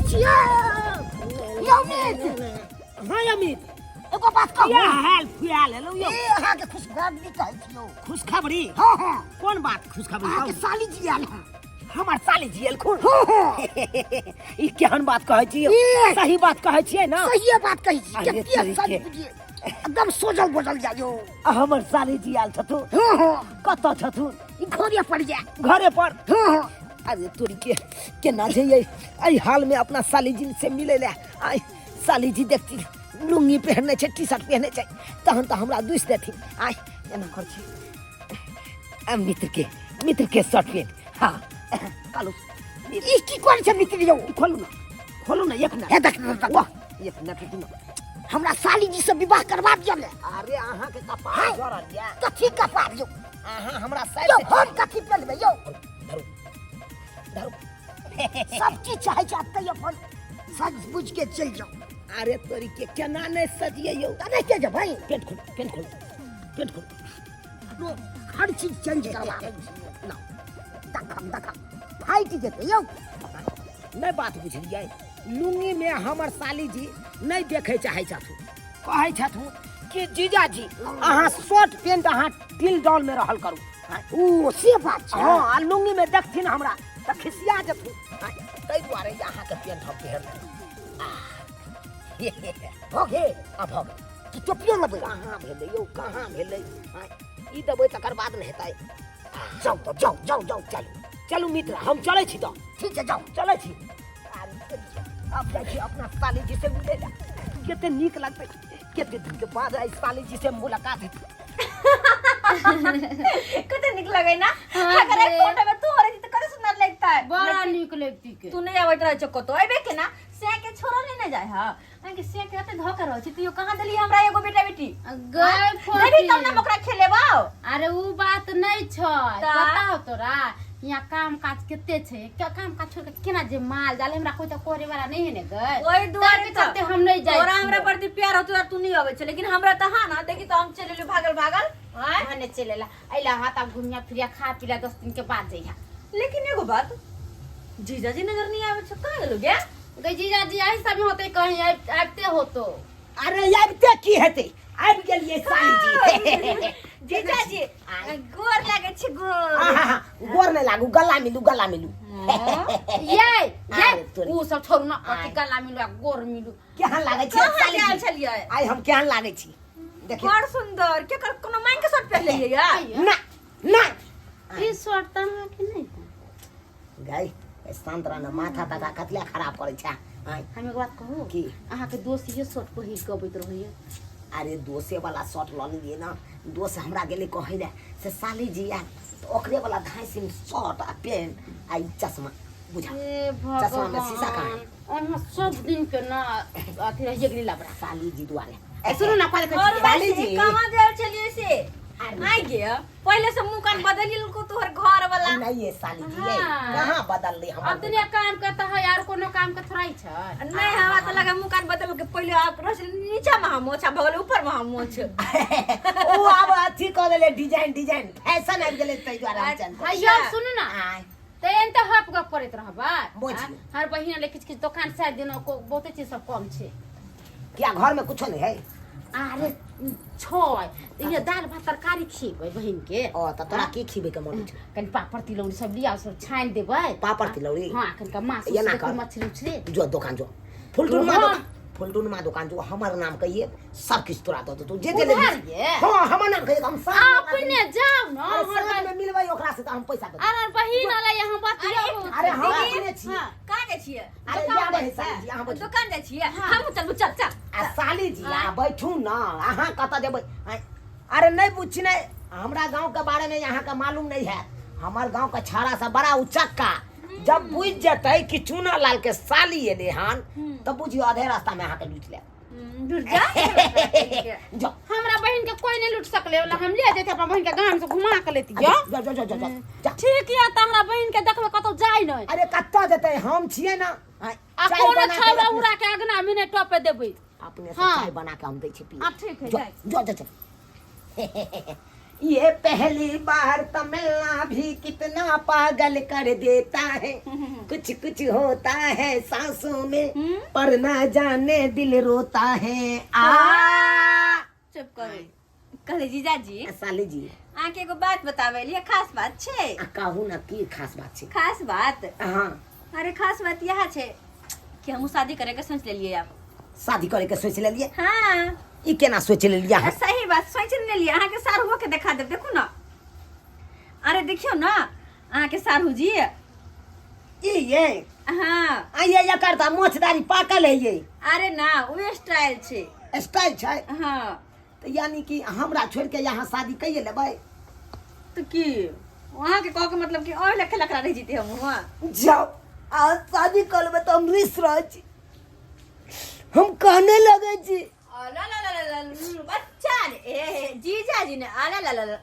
छियै यौ मित्र। हाँ अमित। एगो बात कहू। क्या हाल फुआल हेलो यौ। ए अहाँके खुशखबरी कहै छियौ। खुशखबरी? हाँ हाँ। कोन बात खुशखबरी? अहाँके साली जी आयल हँ। हमर साली जी एलखुन? हाँ हाँ। ई केहन बात कहै छी यौ? ए! सही बात कहै छियै ना? सहिए बात कहै छी। अरे कते तरीके। सच बुझिए एकदम सोजल बोजल जाइयो। हमर साली जी आयल छथुन? हाँ हाँ। कतऽ छथुन? ई घरे पर जा। घरे पर? हाँ हाँ। अरे तोरी के केना जइयै एहि हाल में अपना साली जी से मिलै लए? आइ साली जी देखती लुंगी पहनने छै, टी शर्ट पहनने छै, तहन तऽ हमरा दुसि देथिन। आइ एना कर छी आ मित्र के शर्ट पेंट। हाँ कालू। ई की करै छै मित्र यौ? खोलू ना, खोलू ना एक मिनट। हे देख, देख, देख। वाह, एक मिनट रुकू ना। हमरा साली जी से विवाह करवा दिअ ने। अरे अहाँ के कपार जरल या? कथी कपार यौ? अहाँ हमरा साइड यौ से हम कथी पेलबै यौ? धरू धरू। सब चीज चाहै छै अतै अपन सज बुझ के चलि जाउ। अरे तोरी के केना नहि सजियै यौ? तऽ नहि के जेबै? पेंट खोल, पेंट खोल, पेंट खोल। रो, हर चीज चेंज करवा दै छियै। ना, देखम देखम फाटि जेतै यौ। नहि बात बुझलियै, लुंगी में हमर साली जी नहि देखै चाहै छथुन। कहै छथुन कि जीजाजी अहाँ शर्ट पेंट अहाँ दिल डाउन में रहल करू। ओ से बात छै। हाँ, आ लुंगी में देखथिन हमरा तऽ खिसिया जेथुन। ताहि दुआरे जे अहाँके पेंट हम पहिर लेलहुँ। भऽ गेल? आ भऽ गेल। कि टोपियो लेबै? कहाँ भेलै यौ, कहाँ भेलै? ई देबै तकर बाद ने हेतै। जाउ तऽ जाउ जाउ जाउ। चलू चलू मित्र, हम चलै छी तऽ। ठीक छै जाउ। चलै छी। अब जाइ छी अपना साली जी से मिलै लए। कते नीक लगतै, कते दिन के बाद आइ साली जी से मुलाकात हेतै। कते नीक लगे ना? हाँ अगर एक गे। फोटो में तू हो रही तो कते सुंदर लगता है। बड़ा नीक लगती के। तू नहीं आवत रहे छो कतो अबे के ना से के छोरो नहीं ना जाय हां अके से के अते धोखा रहे छी तू कहां देली हमरा एगो बेटा बेटी? गए देबी तब ना फोटी। ओकरा खेलेबो। अरे उ बात नहीं छै, ता? पता हो तोरा यहाँ काम काज कते छै, क्या काम काज छोड़ के केना जे माल जाल हमरा कोई तो करे वाला नहीं है ने गए। ओहि दुआरे ताके चलते हम नहीं जाय तोरा छियै। हमरा प्रति प्यार होतो तू नहीं आवे छै, लेकिन हमरा त हां ना देखी तो हम चल एलियो भागल भागल। आय भने चले ला अइला हाथ आब घुमिया फिरिया खा पिला 10 दिन के बाद जइहा। लेकिन एगो बात जीजाजी नजर नहीं आवे छै, कहां गेलो गे? गई जीजाजी यही सब होते कहीं आबते हो तो। अरे आबते की हेतै, आबि गेलियै साली जी। जीजाजी गोर लागे छै गोर। आहा, गोर नहि लागू, गला मिलू, गला मिलू। ये ये अरे तोरी। उ सब छोड़ू ना, कथी गला मिलू आ गोर मिलू। केहन लागै छै कहाँ साली गेल जी? छलियै? आइ हम केहन लागै छी देखियौ। बड़ सुंदर। के कर कोनो मांग के शर्ट पहिर लेलियै यार? ना ना ई शर्ट त अहाँ के नहीं है। गई शांत रह ना, माथा ताथा कतले खराब करै छै। आइ हम एक बात कहू? की? अहाँ के दोस्त ये शर्ट पहिर के अबैत रहैया। अरे दोसे वाला शर्ट लऽ लेलियै ना, दोस्त हमरा गेलै कहै लए से साली जी आयल तऽ ओकरे वाला धाँसिन शर्ट आ पेंट आ ई चश्मा बुझा। हे चश्मा में शीशा कहाँ है? भगवान, अहाँ सब दिन के ना अथी रहिए गेली लबड़ा। साली जी दुआरे। ए, सुनू ना, पहिले कहै और छी। साली वैसे जी। कहाँ गेल छलियै से? आई गया पहले से मुंह कान बदल लेलको तोहर घर वाला। नहीं ये साली जी, ये हाँ। कहाँ बदल ली हमर? अब दुनिया काम के त है यार, कोनो काम के थोड़ा ही छै। नहीं हमरा त लगा मुंह कान बदल के पहले आप रह नीचा में हम मोछ भगल ऊपर में हम मोछ। ओ आब अथी क देले डिजाइन, डिजाइन फैशन आबि गेलै तै दुआरे हम चल। हाँ, यौ सुनू ना। आय। त एन त हप गप करैत रहबै। बोझ। हाँ, हर बहिना ले किछ किछ दुकान से दिन को बहुते चीज सब कम छै। क्या घर में कुछो नहीं है? अरे छै, ये दाल भात तरकारी खिएबै बहिन के। ओ त तोरा की खिएबै के मन छै? कनि पापड़ तिलौरी सब लिया सब छानि देबै। पापड़ तिलौरी? हाँ, एखन का माछ एना उछ कर। मछली उछली। जो दुकान जो, फुलटुन मा हाँ। दुकान, फुलटुन मा दुकान जो, हमर नाम कहिए सब किछ तोरा दऽ देतौ। जे जे उधार लेबही। ये? हाँ, हमर नाम कहिए हम साथ में ओकरा अपने जाउ ना, अरे हमर साथ बहिन। में मिलबै ओकरा से त हम पैसा देबै। अरे बहिन अलै हम बतियौ। अरे हम अपने छी। हाँ। कहाँ जाइ छियै? अरे दुकान या जाइ बहिन साली जी, अहाँ बैठू। दुकान जाइ छियै? हमहूँ चलबू, चल चल। आ साली जी, आ बैठू ना, अहाँ कतऽ जेबै? आँय, अरे नहीं पूछी नहीं, हमरा गांव के बारे में यहाँ का मालूम नहीं है। हमार गांव का छाड़ा सा बड़ा उचक्का, जब बुझ जतै कि चूना लाल के साली एले हन तो बुझियो आधे रास्ता में अहाँ के लूट ले। लूट जा। जाओ। हमरा बहिन के कोई नहीं लूट सकले, ओला हम ले जेते अपना बहिन के गाम से घुमा के लेती। जा, जा, जा, जा, जा, जा। ठीक या त हमरा बहिन के देखबै कतौ जाय नहीं। अरे कतौ जेतै, हम छियै ना। आँय, आ चाय कोनो बना के छौड़ा अपने उड़ा के अगना में नहीं टपे देबै। अपने से हाँ। चाय बना के हम दै छी पी। आ ठीक है, जो, जाय। जो, जो, जो। ये पहली बार तो मिलना भी कितना पागल कर देता है, कुछ कुछ होता है सांसों में, पर ना जाने दिल रोता है। आ चुप करू। कहले जीजाजी। साली जी। अहाँके एगो बात बताबै लिए, खास बात छै। आ कहू ना, की खास बात छै? खास बात? हाँ। अरे खास बात यह छै कि हमहूँ शादी करे के सोच लेलियै आब। शादी करे के सोच लेलियै? हाँ। ई केना सोच लेलियै अहाँ? सही बात सोच लेलियै। अहाँके साढ़ुओ के देखा देब, देखू ना। अरे देखियौ ना अहाँके साढ़ू जी। ई ये? हाँ। आ ये एकर तऽ मोछदारी पाकल है ये। अरे ना, ओ स्टाइल छै। स्टाइल छै? हाँ। तऽ यानी कि हमरा छोड़ के यहाँ शादी कैये लेबै? तऽ की अहाँके कहके मतलब कि और लखे लखरा रहि जेतै हम हुआँ? जाओ, आज शादी कर लेबै तऽ हम रिस रहै छी, हम कहने लगै छी। अला ला ला ला ला, बच्चा ने ए जीजा जी ने अला ला ला ला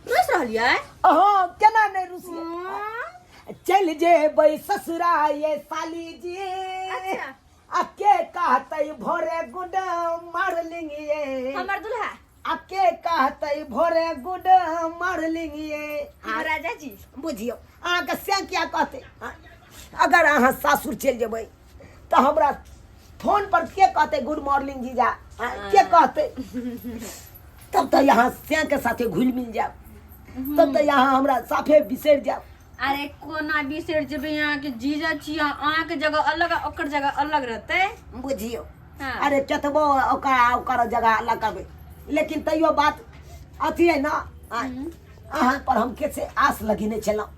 रुस रहलियै। हाँ, केना नहि रुसियै? चलि जेबै ससुरा ये साली जी। अच्छा। आ के कहतै भोरे गुड मार्लिंग ये? हमर दुल्हा। आ के कहतै भोरे गुड मार्लिंग ये? हमर राजा जी। बुझियौ, अहाँके से किया कहतै? अगर अहाँ सासुर चलि जेबै तऽ हमरा फोन पर के कहतै गुड मॉर्निंग जीजा? के कहतै? तब तऽ यहाँ से के साथे घुलि मिल जायब, तब तऽ यहाँ हमरा साफे बिसरि जायब। अरे कोना बिसरि जेबै? अहाँके जीजा छी, अहाँके जगह अलग आ ओकर जगह अलग रहतै। बुझियौ। हाँ। अरे केतबो ओकर ओकर जगह अलग करबै, लेकिन तैयो बात अथी है ना। अहाँ पर हम कैसे आस लगेने छलहुँ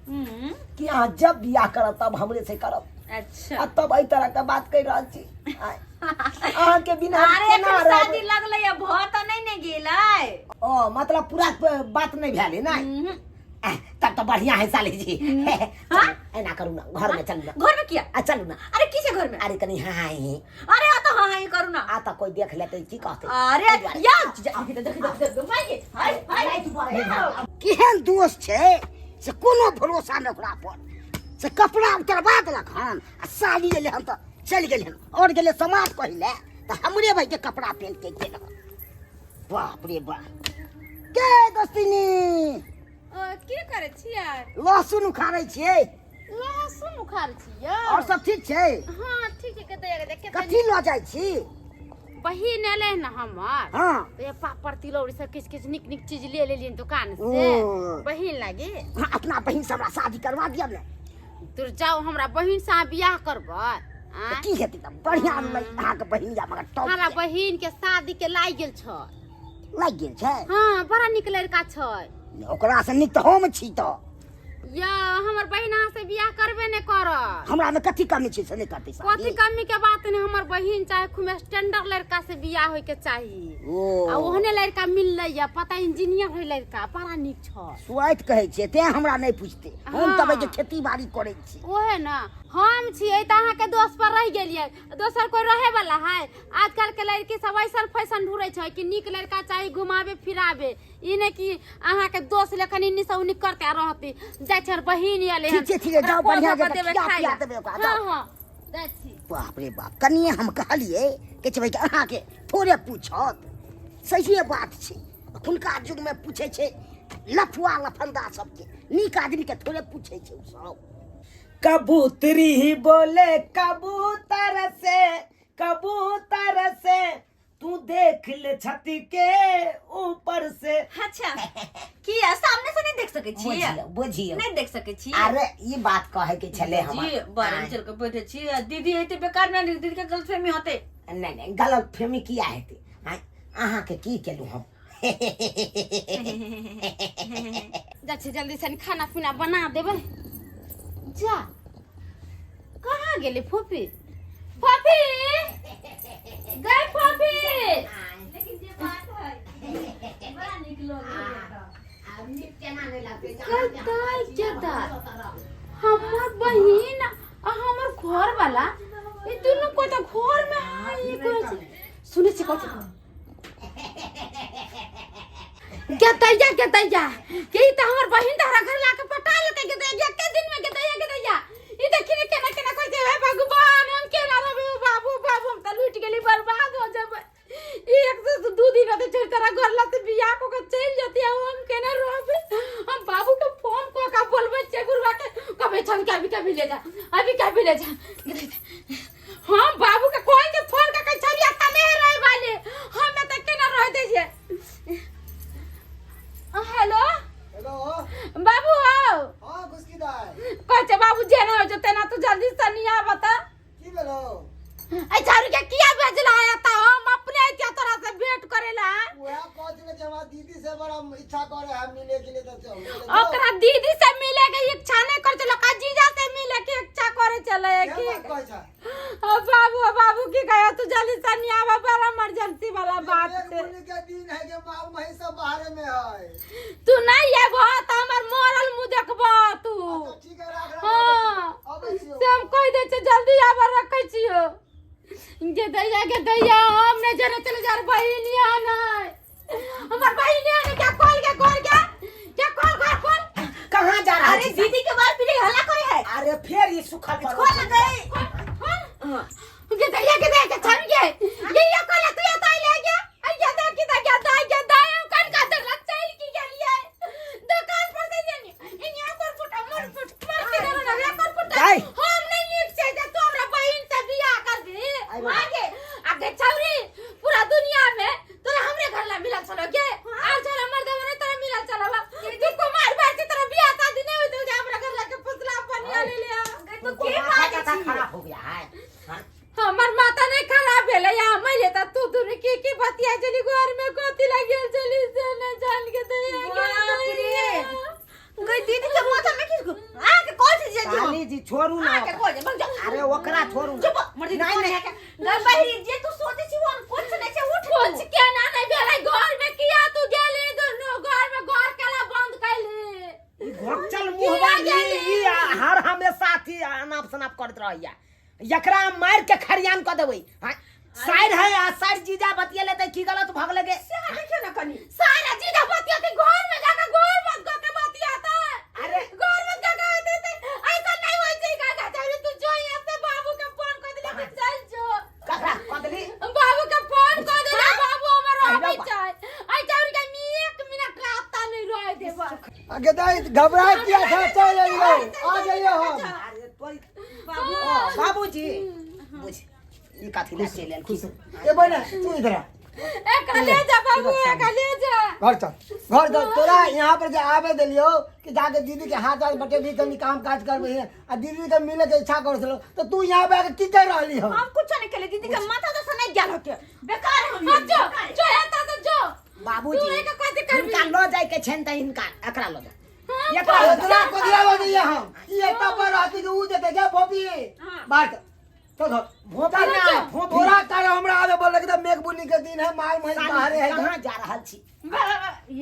कि अहाँ जब बियाह करब तब हमरे से करब। अच्छा। आ तब एहि तरह के बात कहि रहल छी। अहाँ के बिना हम अरे केना एखन रहबै? शादी लगलै आ भऽ तऽ नहि ने गेलै। ओ मतलब पूरा बात नहि भेल है ना? तब तो बढ़िया है साली जी। हाँ? चलू, एना करू ना, घर में चलू ना। घर में किया? आ चलू ना। अरे की छै घर में? अरे कनी हाँ ही। अरे आ तो हाँ ही करू ना। आ तो कोई देख लेते की कहते? अरे या अभी तो देख देख देख माई के हाय हाय। केहन दोष छै से कोनो भरोसा नहि ओकरा पर। से कपड़ा उतरबा देलक हन आ साली एलै हन तऽ चलि गेलै हन आओर गेलै समाज कहै लए तऽ हमरे भाइके कपड़ा पहिन के गेल हन। बाप रे बाप, के दोस्तिनी? की करै छियै? लहसुन उखाड़ै छियै। लहसुन उखाड़ै छियै? आओर सब ठीक छै? हाँ ठीक छै। कतऽ कतऽ कथी लऽ जाइ छी? बहिन एलै ने हमर। हाँ। तऽ ये पापड़ तिलौरी सब किछु किछु नीक नीक चीज ले लेलियन दुकान से। ओ। बहिन लागी। हाँ, अपना बहिन से हमरा शादी करवा दिअ ने। तोर जाओ, हमरा बहिन से अहाँ बियाह करबै? तऽ की हेतै? तऽ बढ़िआँ अहाँके बहिन या मगर टॉप हमरा छै। बहिन के शादी के लागि गेल छै। लागि गेल छै? हाँ, बड़ा नीक लड़का छै। ओकरा से नीक तऽ हम छी तऽ। या हमर बहिन अहाँ से बियाह करबे नहि करत। हमरा में कथी कमी छै से नहि करतै शादी? कथी कमी के बात नहि, हमर बहिन चाहे खूब स्टैंडर्ड लड़का से बियाह होय के चाही। ओ। आ ओहने लड़का मिललै या पता इंजीनियर होय लड़का, बड़ा नीक छै। स्वाइत कहै छियै तें हमरा नहि पूछते। हम हाँ। तब के खेती बाड़ी करै छी। ओहे ना हम छियै तऽ अहाँके दोस्त पर रहि गेलियै, दोसर कोई रहे वाला है? आजकल के लड़की सब ऐसन फैशन ढूंढै छै कि नीक लड़का चाही घुमावे फिरावे, ई नहि कि अहाँके दोस्त लेखन इन्नी से उन्नी करते रहती। जाइ छै बहिन एलै हन। ठीक छै, ठीक छै, जाउ, ओकरा बढ़िआँ कोन जकाँ देबै खिया खाइ पिया लए। देबै ओकरा, हाँ, जाउ। हाँ, जाइ छी। बाप रे बाप, कनिए हम कहलियै कि छै भाई अहाँके थोड़े पूछत। सहिए बात छै, एखुनका युगमे पूछै छै लफुआ लफंदा सबके, नीक आदमीके थोड़े पूछै छै ओ सब। कबूतरी बोले कबूतर से, कबूतर से तू देख ले छत के ऊपर से। अच्छा किया सामने से नहीं देख सकै छी? बुझियौ, बुझियौ। नहीं देख सकै छी। अरे ई बात कहे के छले हमर। जी बारे में चल के बैठे छी आ दीदी हेते बेकार में, दीदी के गलतफहमी होते। नहीं नहीं, गलतफहमी किया हेते? हाँ, अहाँ के की केलु हम? जाइ छी जल्दी से खाना पीना बना देबै। जा कहाँ गेली फूफी? फूफी गई फूफी। लेकिन जे बात है बड़ा नीक लोग है। कतऽ केता हमर बहिन आ हमर घर वाला ई दुनू कोई तऽ घर में है। ई कोई छै सुनै छी कथी गेतैया गेतैया के ई तऽ हमर बहिन तऽ हमरा घर लाके पटा लेतै। गेतैया के दिन में गेतैया गेतैया ई देखी ने केना केना कहै छै। हे भगवान, हम केना रहबै? ओ बाबू बाबू, हम तऽ लुटि गेली, बर्बाद हो जेबै। ई एक से दू दिन रहतै छोड़ तोरा घर ला से बियाह कऽ के चलि जतियै। के भी ले जा, अभी के भी ले जा। हम बाबू के कोई के फोन के चलिया तने रहे वाले, हम त केना रह दे छे। हेलो हेलो, बाबू हो? हाँ खुशकी दाई। कहै छै बाबू जेना होइ छै तेना तू जल्दी से नहीं आबऽ त। की भेलो? ऐ झाड़ू के किया भेजला है त? हम अपने अइतिया तोरा से भेंट करेला। वह कहत छलै जे हमरा दीदी से बड़ा इच्छा करे है मिले के लिए, त चल। ओकरा दीदी से मिले के इच्छा नहीं करे छलै, ओकरा जीजा से मिले के इच्छा करे छलै। की की बात कहै छै? ओ बाबू, ओ बाबू की कहे, तू जल्दी से नहीं आबऽ, बड़ा इमरजेंसी वाला बात एक छै। बुनी के दिन है के माल महीस सब बाहरे में है। तू नहीं आबो त हमर मरल मुंह देखबो तू। अच्छा ठीक है, राख राख। हाँ। अबै छियौ। से हम कहि दै छियै जल्दी आबऽ, रखै छियौ। गे दैया, गे दैया, हम नहि जरे चले जा रे बहिन यहाँ नहि, हमर बहिन यहाँ नहि। क्या खोल के, खोल के, क्या खोल, खोल, खोल। कहाँ जा रहा अरे है? दीदी के बाल पीले हल्ला करे है। अरे फेर ये सुखल पर खोल ना गई। गे दैया, गे दैया, के छाड़ गे ये ये खोल, तू ये ताई ले गया। आई गे दै की दै, गे दै, गे दै, हम कन का दर चल की गेलिए दुकान पर से जानी इन्या कर फुटा मर फुट मर के दर ना कर फुटा। दाई। हम नहीं नीक छै जे तू हमरा बहिन से बियाह करबी। आई बाबा। आगे आगे छौरी पूरा दुनिया में तोरा हमरे घर ला मिलल छलो गे, आर छोरा मर देबो नहीं तोरा मिलल छलो। तू कुमार भाई के तोरा बियाह शादी नहीं होई तो हमरा घर ला के फुसला पनिया ले ले। गई तो तुमको के माथा बाजै काथा छी? खराब हो गया है। हाँ? हमर माता नहीं खराब भेलै या मैले त तू दुनू की की बतिया चली घर में कथी लगी चली से न जान के दैया के बाप रे। दैया। गई दीदी के माथा में किसको आ के कौन चीज जे साली जी छोड़ू ना आ के कौन जे भाग जा। अरे ओकरा छोड़ू ना। चुप मर्दी। नहीं, नहीं। गई बहिरी जे तू सोचे छी वो कुछ नहीं छै, उठ कुछ केना नहीं भेलै घर में, किया तू गेली दुनू घर में, घर केला बंद कैली? ई घोकचल मुहबा ई हर हमेशा अथी अनाप शनाप करैत रहैया, एकरा हम मारि के खरियान कऽ देबै। हाँ, साइड है आ साइड जीजा बतियेले तऽ की गलत भऽ गेलै गे? देखियो ना कनी सारा जीजा बतिया के घर में जाके घर बंद कर के बतियाता। अरे घर बंद कर के आते थे, ऐसा नहीं होई छै का का तू जो यहाँ से बाबू के फोन कर दिले कि चल जो। ककरा कऽ देली? बाबू के फोन कर दिले, बाबू हमर अरे आबै बा। छै। आई चाउर के मी एक मिनट रास्ता नहीं रह देबा। आगे दाई घबराए किया था? चल आइयो, आ जाइयो हम। अरे तोरी बाबूजी बुझ ई कथी लए चलि एलखिन। खुश ए बहिना, तू इधर आ। एकरा ले जा बाबू, एकरा ले जा। घर चल, घर चल। तोरा यहाँ पर जे आबे देलियो कि जाके दीदी के हाथ हाथ बटेबी, कनी काम काज करबी आ दीदी के मिले के इच्छा कर छलो, तो तू यहाँ पे आके की कर रहली हो? हम कुछ नहीं केले, दीदी के माथा तो नहीं गेल होके बेकार हम। हाँ, जो जो एता तो जो। बाबूजी तू एके कथी करबी? हिनका लऽ जाय के छनि तऽ हिनका एकरा लऽ जा, हाँ, एकरा लऽ जा। इतना कोदिया हो गई हम ई एता पर रहती कि ऊ जेते गे भोपी बाहर चल, चल घर। भोपी ना भोपी। तोरा कारण हमरा आबे बोल के मेघ बुनी के दिन है, माल महीस साली, बाहरे है। कहाँ जा रहल छी?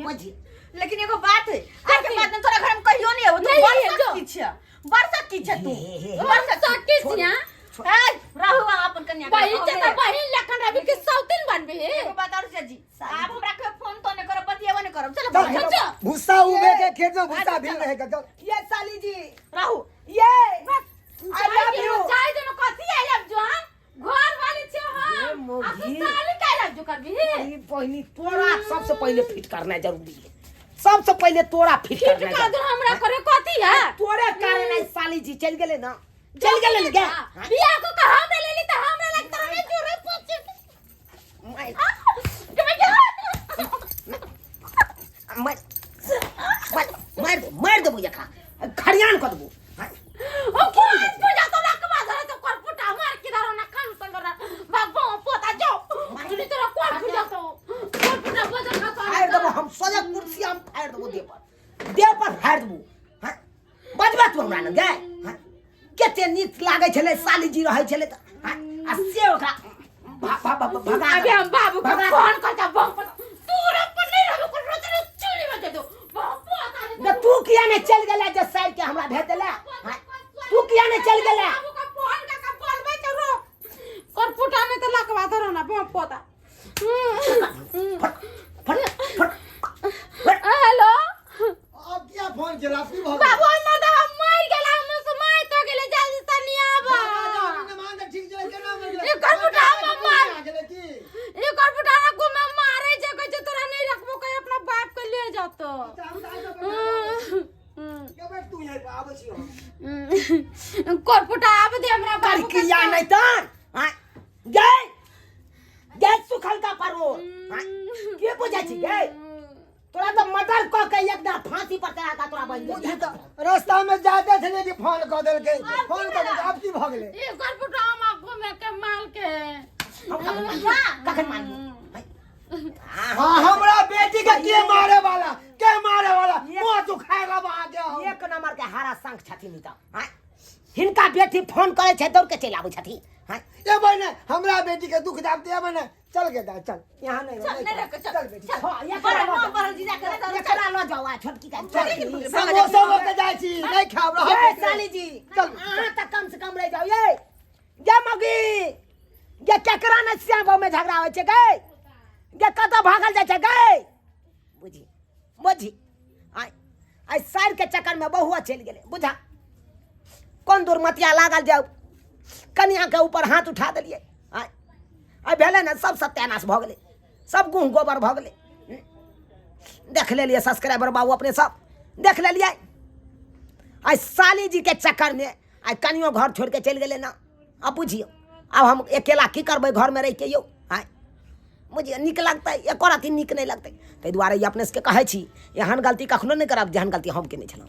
बुझी लेकिन एगो बात है, आज के बाद में तोरा घर में कहियो नहीं आबो। तू नहीं, बरसा जो। की छै, बरसा की छै तू, हे, हे, हे। बरसा सकी छिया ए राहु अपन कन्या के बहिन छै त बहिन लखन रवि के सौतीन बनबी। एगो बात और जी, आप हमरा के फोन तो नहीं करब, बतियाबो नहीं करब, चलो चल, बाहर। चल। भूसा उबे के खेत में भूसा भी नहीं है, चल। ये साली जी राहु ये I love you. चाय दुनु कथी I love you? हम घर वाली छियो ये हम। मोगी। आ तू साली के I love you करबी? ई पहिनी तोरा सबसे पहले फिट करना जरूरी है, सबसे पहले तोरा फिट फिट करना कर जरूरी। दो हमरा करे कथी है? तोरे कारण आई साली जी चल गेले ना, चल गेले ने गे। बियाह को कहा हमरा लेली त हमरा लग तोरा नहीं जोरे पूछ। मार के मार मार मार दे, मार देबो यखा खरियान कऽ देबो। ओ कोन पूजा तो लकवा धरे तो कर पुटा मार के धरो ना कान संग रा बाबो पोता जो सुनी तोरा कोन पूजा तो कोन पुटा बजर खा फाड़ि देबो हम सोझे कुर्सी, हम फाड़ि देबो देह पर, देह पर फाड़ि देबो। हाँ बजबा तू हमरा लग गे? हाँ कते नीक लागै छलै साली जी रहै छलै तऽ। हाँ आ से ओकरा भगा अबे हम बाबू के भगा फोन करता बम पर तू रे पर नहीं रहबो कर रोज रोज चुली में दे दो बम पोता दे। तू किया ने चल गेला जे साइड के हमरा भेज देला? हाँ तू किया ने चल गेला? बाबू का फोन का का बोलबे तो रोक कर पुटा में तो लकवा धरो ना बम पोता। फट फट फट फट। हेलो अब किया फोन केला? की भऽ गेल? बाबू हमर दवा मर गेला, हम से मार तो गेले, जल्दी से नहीं आबा। ठीक छै, केना मरि गेलै? एकर बुढ़ा मार। आ गेलै की? एकर बुढ़ा घुमे मारे छै, कहै छै तोरा नहीं रखबो, कहीं अपना बाप के ले जातो। के बैठ तू यहीं पर, आबै छी हम। कोरपुटा आब दे हमरा बाबू के करकिया नहीं तर हाँ गए गए सुखल का परोड़ हाँ के बुझै छी गए तोरा तऽ मर्डर कऽ के एकदम फांसी पर चढ़ा के तोरा बन बुझी तऽ रास्ता में जाते छलियै कि फोन कऽ देलकै, फोन कऽ देलकै, आब की भऽ गेलै? ई कोरपुटा हम घूमे के माल के हम कखन मारलियै? कखन मारलियै? हाँ, हमरा बेटी के के मारे वाला, के मारे वाला, मुंह दुखाएगा वहां के हम। एक नंबर के हारा शंख छथिन ई तऽ आँय? हिनका बेटी फोन करै छै दौड़ के चलि आबै छथिन आँय? ए बहिने, हमरा बेटी के दुख दाब दे बहिने, चल गे दाय, चल, यहाँ नहीं चल, नहीं रख, चल, चल बेटी, चल। हाँ, एकरा बड़ा लऽ नाम जाउ। बड़ा जीजा के रहता, एकरा लऽ जाउ आ छोटकी के चल। समोसा लऽ के जाइ छी, नहीं खाब रह। ये साली जी, चल। अहाँ तऽ कम से कम रहि जाउ ये। ये मौगी, ये केकरा ने श्याम गाँव में झगड़ा होइ छै गै? ये कतऽ भागल जाइ छै गै? बुझी बुझी आइ आइ साइर के चक्कर में बहुआ चलि गेलै बुझा। कोन दुर्मतिया लागल जाउ कनिया के ऊपर हाथ उठा देलियै। आइ आइ भेलै ने सब सत्यानाश भऽ गेलै, सब गुह गोबर भऽ गेलै। देख लेलियै सब्सक्राइबर बाबू अपने सब देख लेलियै। आइ साली जी के चक्कर में आइ कनियो घर छोड़ि के चलि गेलै ना। आब बुझियौ आब हम अकेला की करबै घरमे रहिके यौ? आँय बुझियौ नीक लगतै? एको रत्ती नीक नहि लगतै। ताहि दुआरे ई अपने सबके कहै छी एहन गलती कखनो नहि करब जेहन गलती हम केने छलहुँ।